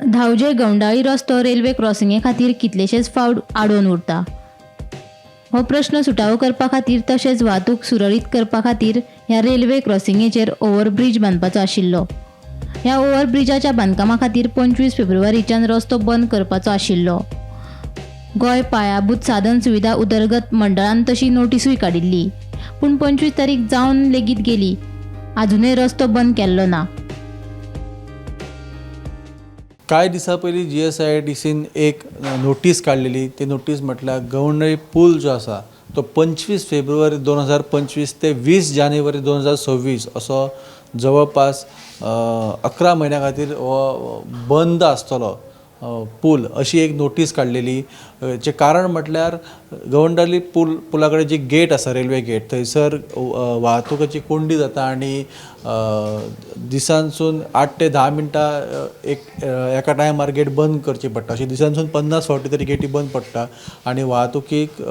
धावजे गवंडाळी रस्तो रेल्वे क्रॉसिंगे खातीर कितलेशेच फावट आडोवन उरता. हो प्रश्न सुटावो करपा खातीर तशेंच वाहतूक सुरळीत करपा खातीर ह्या रेल्वे क्रॉसिंगेचेर ओव्हरब्रीज बांदपाचो आशिल्लो. ह्या ओव्हरब्रिजाच्या बांदकामा खातीर 25 फेब्रुवारीच्यान रस्तो बंद करपाचो आशिल्लो. गोंय पायाभूत साधन सुविधा उदरगत मंडळान तशी नोटिसूय काडिल्ली, पूण 25 तारीख जावन लेगीत गेली, आजुनय रस्तो बंद केल्लो ना. कांय दिसां पयलीं जीएसआयडीसीन एक नोटीस काडलेली. ती नोटीस म्हटल्यार गवंडळी पूल जो आसा तो 25 फेब्रुवारी 2025 ते 20 जानेवारी 2026 असो जवळपास 11 म्हयन्या खातीर हो बंद आसतलो पूल, अशी एक नोटीस काडलेली. हाचें कारण म्हटल्यार गवंडाळी पूल, पुला कडेन जी गेट आसा, रेल्वे गेट, थंयसर वाहतुकाची कोंडी जाता आनी दिसांसून 8 ते 10 मिनटां एक एका टायमार गेट बंद करची पडटा. अशी दिसांसून 50 फावटी तरी गेटी बंद पडटा आनी वाहतुकीक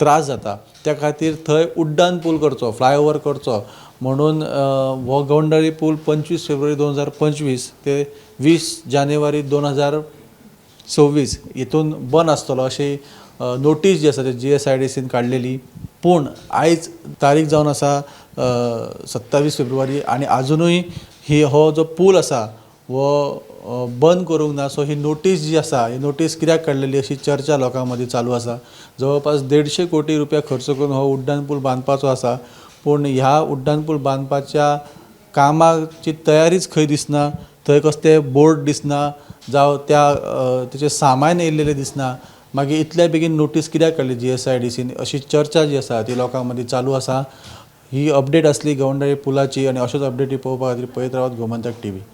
त्रास जाता. त्या खातीर थंय उड्डाण पूल करचो, फ्लायओवर करचो म्हणून हो गवंडाळी पूल 25 फेब्रुवारी 2025 ते 20 जानेवारी 2026 हितून बंद आसतलो, अशी नोटीस जी आसा ती जीएसआयडीसीन काडलेली. पूण आयज तारीख जावन आसा 27 फेब्रुवारी आनी आजुनूय ही हो जो पूल आसा हो बंद करूंक ना. सो ही नोटीस जी आसा, ही नोटीस कित्याक काडलेली, अशी चर्चा लोकां मदीं चालू आसा. जवळपास 150 कोटी रुपया खर्च करून हो उड्डाण पूल बांदपाचो आसा, पूण ह्या उड्डाण पूल बांदपाच्या कामाची तयारीच खंय दिसना. थंय कसले बोर्ड दिसना, जावं त्या तेचें सामान येयल्लेलें दिसना. मागीर इतल्या बेगीन नोटीस कित्याक काडली जीएसआयडीसीन, अशी चर्चा जी आसा ती लोकां मदीं चालू आसा. ही अपडेट आसली गवंडाळी पुलाची आनी अश्योच अपडेटी पळोवपा खातीर पळयत रावात गोमंतक टीव्ही.